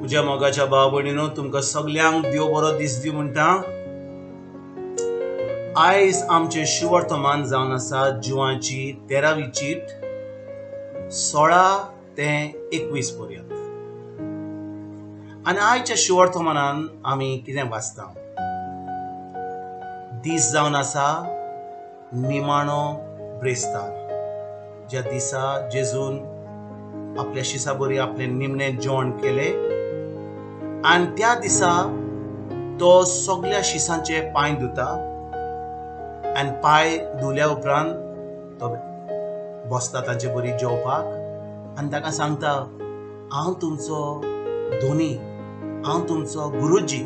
म्हज्या मोगाच्या भाव भयणीनो, तुमकां सगल्यांक देव बरो दीस दिवं म्हणटा. आयज आमचें शुवर्तमान जावन आसा जिवाची 13वी चीट, 16 ते 21 पर्यंत. आनी आयच्या शुवर्तमानान आमी कितें वाचता? दीस जावन आसा निमाणो ब्रेस्तार, ज्या दिसा जेजून आपल्या शिसा बरी आपलें निमणें जेवण केलें आनी त्या दिसा तो सगल्या शिसांचे पांय धुता आनी पांय धुल्या उपरांत तो बसता तांचे बरी जेवपाक आनी ताका सांगता, हांव तुमचो धोनी, हांव तुमचो गुरुजी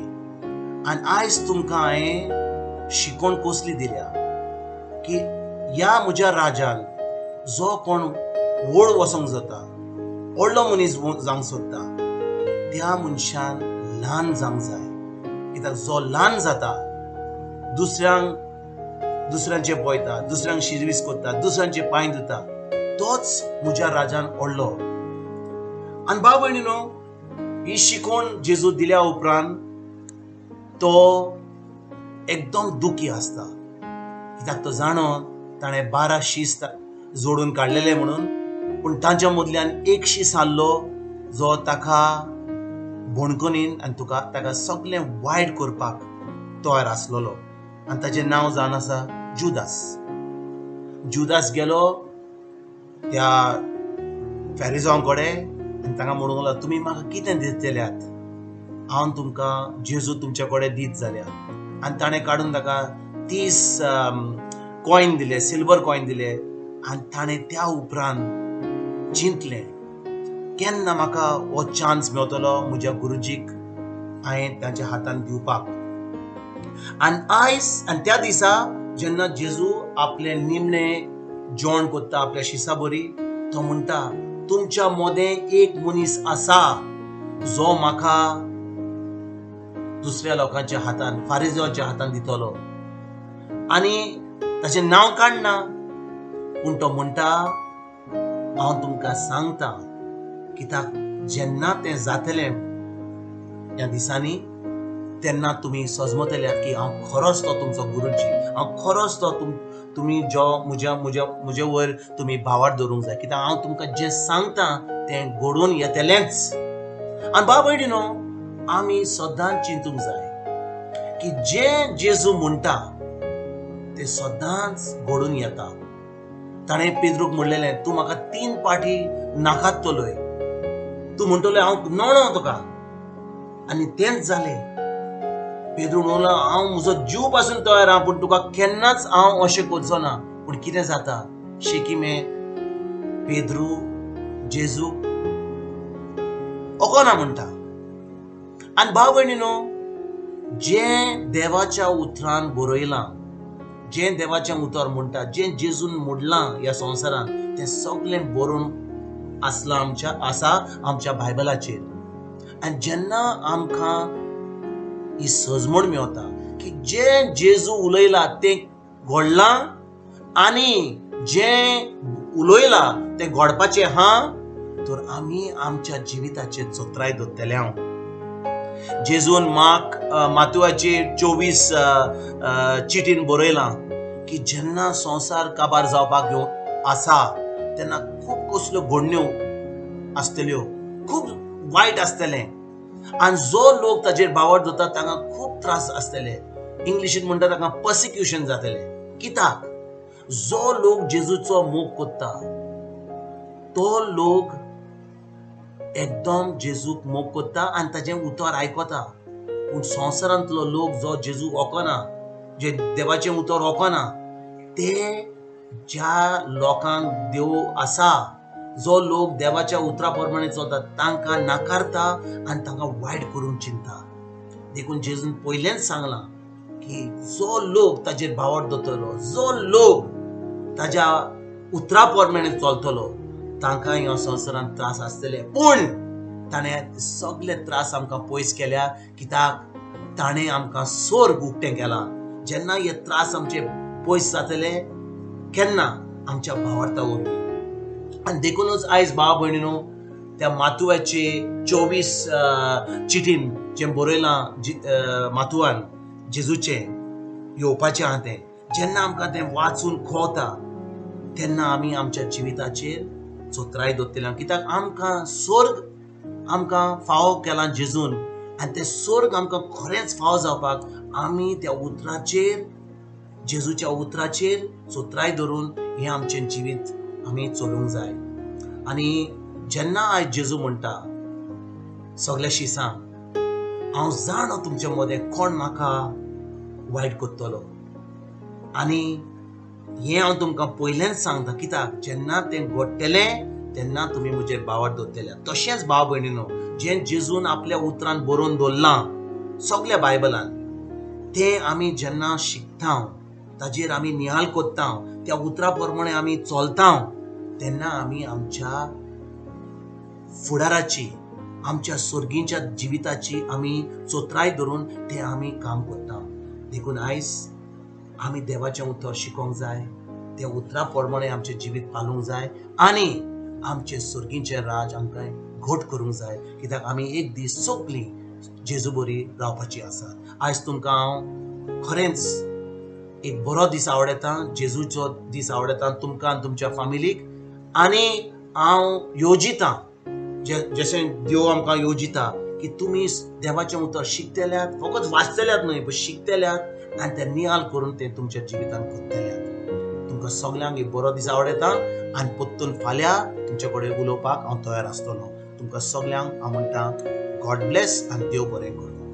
आनी आयज तुमकां हांवें शिकवण कसली दिल्या की ह्या म्हज्या राजान जो कोण व्हड वचोंक जाता, व्हडलो मनीस जावंक सोदता, त्या मनशान ल्हान जावंक जाय. कित्याक जो ल्हान जाता दुसऱ्यांक दुसऱ्यांचे पळयता, दुसऱ्यांक शिरवीस करता, दुसऱ्यांचे पांय धुता, तोच म्हज्या राजान व्हडलो. आनी भाव भयणीनो, ही शिकवण जेजू दिल्या उपरांत तो एकदम दुखी आसता, कित्याक तो जाणो ताणें 12 शीस जोडून काडलेले म्हणून, पूण तांच्या मदल्यान एक शीस आहलो जो ताका बोणकनीन आनी तुका ताका सगळें वायट करपाक तयार आसलेलो आनी ताचें नांव जावन आसा जुदास. जुदास गेलो त्या फॅरिजांव कडेन आनी तांकां म्हणूंक लागलो, तुमी म्हाका कितें दितल्यात? हांव तुमकां जेजू तुमच्या कडेन दीत जाल्यार. आनी ताणें काडून ताका 30 कॉयन दिले, सिल्वर कॉयन दिले. आनी ताणें त्या उपरांत चिंतलें, केन्ना म्हाका हो चान्स मेवतलो म्हज्या गुरुजीक हांवें तांच्या हातान दिवपाक. आनी आयज आनी त्या दिसा जेन्ना जेजू आपलें निमणें जेवण करता आपल्या शिसा बरी, तो म्हणटा, तुमच्या मोदें एक मनीस आसा जो म्हाका दुसऱ्या लोकांच्या हातान, फारिजांच्या हातान दितलो. आनी ताचें नांव काडना, पूण तो म्हणटा, हांव तुमकां सांगता, कित्याक जेन्ना तें जातलें ह्या दिसांनी तेन्ना तुमी सजमतल्यात की हांव खरोच तो तुमचो गुरुजी, हांव खरोच तो तुमी जो म्हज्या म्हज्या म्हजे वयर तुमी भावार दवरूंक जाय, कित्याक हांव तुमकां जें सांगता तें घडोवन येतलेंच. आनी भाव भयणीनो, आमी सदांच चिंतूंक जाय की जें जेजू म्हणटा तें सदांच घडून येता. ताणें पेद्रूक म्हणलेलें, तूं म्हाका 3 पाटी नाकातलोय, तूं म्हणटलोय हांव नणो तुका. आनी तेंच जालें. पेद्रू म्हणलो, हांव म्हजो जीव पासून तयार आहा, पूण तुका केन्नाच हांव अशें करचो ना. पूण कितें जाता, शेकीमे पेद्रू जेजूक ओकोना म्हणटा. आनी भाव भयणीनो, जें देवाच्या उतरान बरयलां, जें देवाचें उतर म्हणटा, जें जेजून म्हणलां ह्या संवसारान, तें सगळें बरोवन आसलां आमच्या आसा आमच्या बायबलाचेर. आनी जेन्ना आमकां ही सजमण मेवता की जें जेजू उलयलां तें घडलां आनी जें उलयलां तें घडपाचें आहा, तर आमी आमच्या जिविताचेर चत्राय दवरतले. हांव जेजून मार्क मातुवाचे 24 चिटीन बरयलां की जेन्ना संवसार काबार जावपाक घेवन आसा तेन्ना खूब कसल्यो घडण्यो आसतल्यो, खूब वायट आसतलें आनी जो लोक ताजेर बावर दवरता तांकां खूब त्रास आसतले. इंग्लिशीन म्हणटा तांकां पर्सिक्युशन जातलें. कित्याक जो लोक जेजूचो मोग करता तो लोक एकदम जेजूक मोग करता आनी ताजें उतर आयकता. पूण संवसारांतलो लोक जो जेजूक वळखना, जे देवाचें उतर वळखना, ते ज्या लोकांक देव आसा, जो लोक देवाच्या उतरा प्रमाणे चलता, तांकां नाकारता आनी तांकां वायट करूंक चिंता. देखून जेजून पयलेंच सांगलां की जो लोक ताजेर भावार्थ दवरतलो, जो लोक ताज्या उतरा प्रमाणे चलतलो, तांकां ह्या संवसारांत त्रास आसतले. पूण ताणें सगळे त्रास आमकां पयस केल्या, कित्याक ताणें आमकां स्वर्ग उक्तें केलां. जेन्ना हे त्रास आमचे पयस जातले केन्ना आमच्या भावार्था वरवीं. आनी देखूनच आयज भाव भयणीनो, त्या मातुवाचे 24 चिटीन जें बरयलां मातुवान जेजूचें येवपाचें आहा तें जेन्ना आमकां तें वाचून खोवता तेन्ना आमी आमच्या जिविताचेर चोत्राय दवरतले. कित्याक आमकां स्वर्ग आमकां फावो केलां जेजून आनी तें स्वर्ग आमकां खरेंच फावो जावपाक आमी त्या उतराचेर जेजूच्या उतराचेर चोत्राय धरून हें आमचें जिवीत आमी चलोवंक जाय. आनी जेन्ना आयज जेजू म्हणटा सगल्या शिसांक, हांव जाणो तुमचे मदें कोण म्हाका वायट करतलो आनी हें हांव तुमकां पयलेंच सांगता, कित्याक जेन्ना तें घडटलें तेन्ना तुमी म्हजेर बावट दवरतले. तशेंच भाव भयणीनो, जें जेजून आपल्या उतरान बरोवन दवरलां सगल्या बायबलान तें आमी जेन्ना शिकता, ताजेर आमी निहाल करता, त्या उतरा प्रमाणे आमी चलता, तेन्ना आमी आमच्या फुडाराची, आमच्या सर्गीच्या जिविताची आमी चोत्राय धरून तें आमी काम करता. देखून आयज आमी देवाचें उतर शिकोंक जाय, त्या उतरा प्रमाणे आमचें जिवीत पालूंक जाय आनी आमचें सर्गीचें राज आमकां घट करूंक जाय, कित्याक आमी एक दीस सगळीं जेजू बरी रावपाची आसा. आयज तुमकां हांव खरेंच एक बरो दीस आवडटा, जेजूचो दीस आवडटा तुमकां आनी तुमच्या फामिलीक. आनी हांव येवजितां जशें देव आमकां येवजिता की तुमी देवाचें उतर शिकतल्यात, फकत वाचतल्यात न्हय पण शिकतल्यात आनी तें नियाल करून तें तुमच्या जिवितांत करतल्यात. तुमकां सगल्यांक एक बरो दीस आवडटा आनी परतून फाल्यां तुमचे कडेन उलोवपाक हांव तयार आसतलो. तुमकां सगल्यांक हांव म्हणटा गॉड ब्लेस आनी देव बरें करूं.